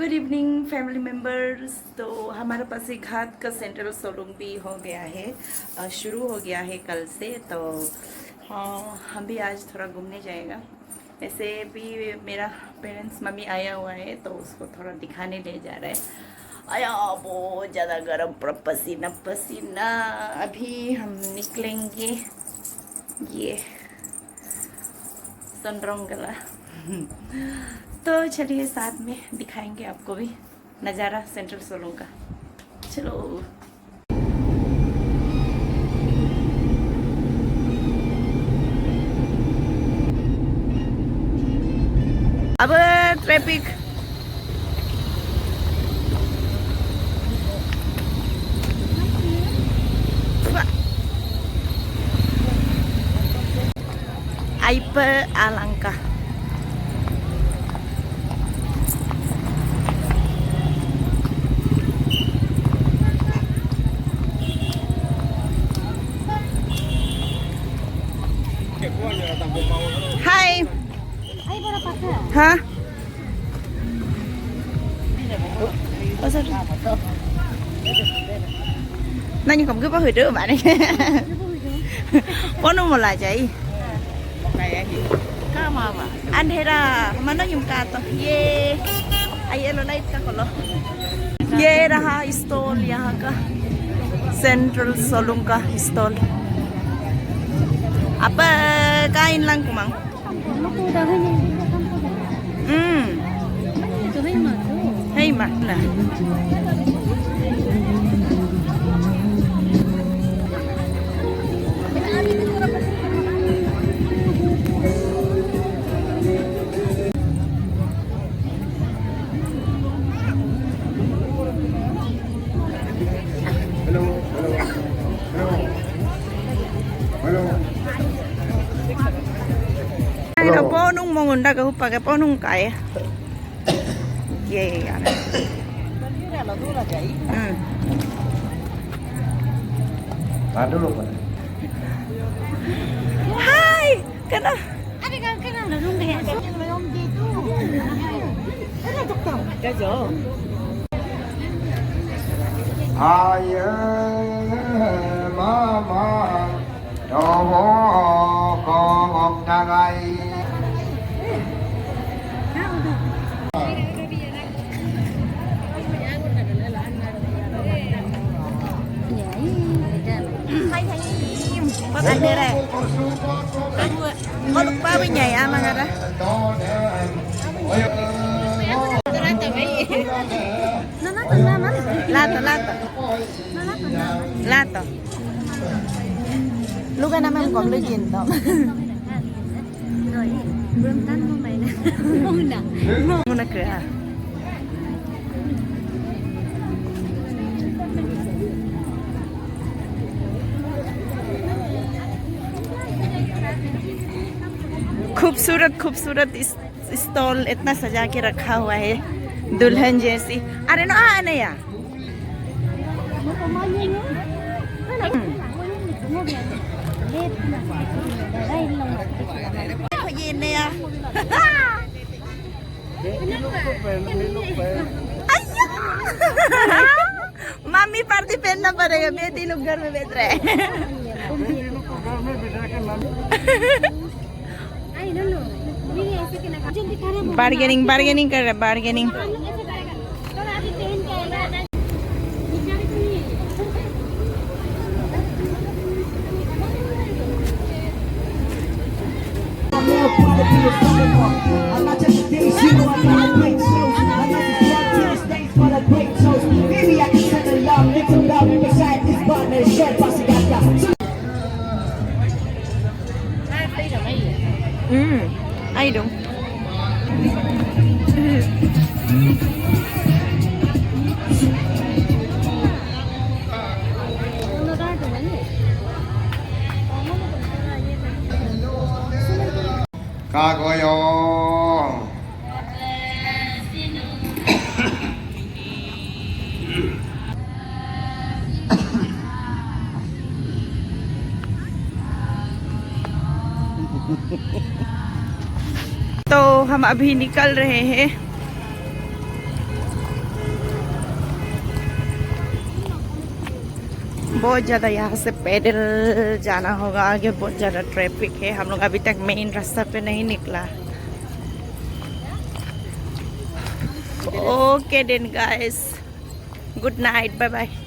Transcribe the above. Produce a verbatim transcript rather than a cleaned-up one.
Good evening family members. तो हमारे पासीघाट का सेंट्रल सोलुंग भी हो गया है, अ, शुरू हो गया है कल से। तो हाँ, हम भी आज थोड़ा घूमने जाएगा। ऐसे भी मेरा पेरेंट्स मम्मी आया हुआ है, तो उसको थोड़ा दिखाने ले जा रहा है। आया, बहुत ज़्यादा गर्म, पूरा पसीना पसीना। अभी हम निकलेंगे। ये सनरंगला। तो चलिए, साथ में दिखाएंगे आपको भी नज़ारा सेंट्रल सोलुंग का। चलो। अब traffic. Aipe alangka. Hai. Hah? Nanya kamu ke pahudu mana? Ponu mola jai. Andhera, mana yum kato? Ye. Aye lo light ka kolo. Ye raha stall yaha ka. Central Solung ka stall. Apa kain lang kumang? Hmm. Hei, mak, nah. Ponung mongunda ka hupa ke ponung kai. Ye ya. Hmm. Hai, kana. Aye, mama, dobo, kobok dagai. Hai, hai. Kok ada, Re? Kok lupa punya ya, Mang Ara? Lato, lato. Lato. Luka nama kom lujin to. Belum tahu mau main. Mau nggak? Mau nak ke? खूबसूरत खूबसूरत इस स्टॉल इतना सजा के रखा हुआ है दुल्हन जैसी। अरे नो, आ, नहीं आ। ये नया। अय्या! मम्मी पर्दी पहनना पड़ेगा, बेटी लोग घर में बैठ रहे हैं। बार्गेनिंग, बार्गेनिंग कर रहे, bargaining. Hmm, ayo dong. Kagoyong. तो हम अभी निकल रहे हैं। बहुत ज़्यादा यहाँ से पैदल जाना होगा, आगे बहुत ज़्यादा ट्रैफिक है। हम लोग अभी तक मेन रास्ता पे नहीं निकला। Okay then guys, good night, bye bye.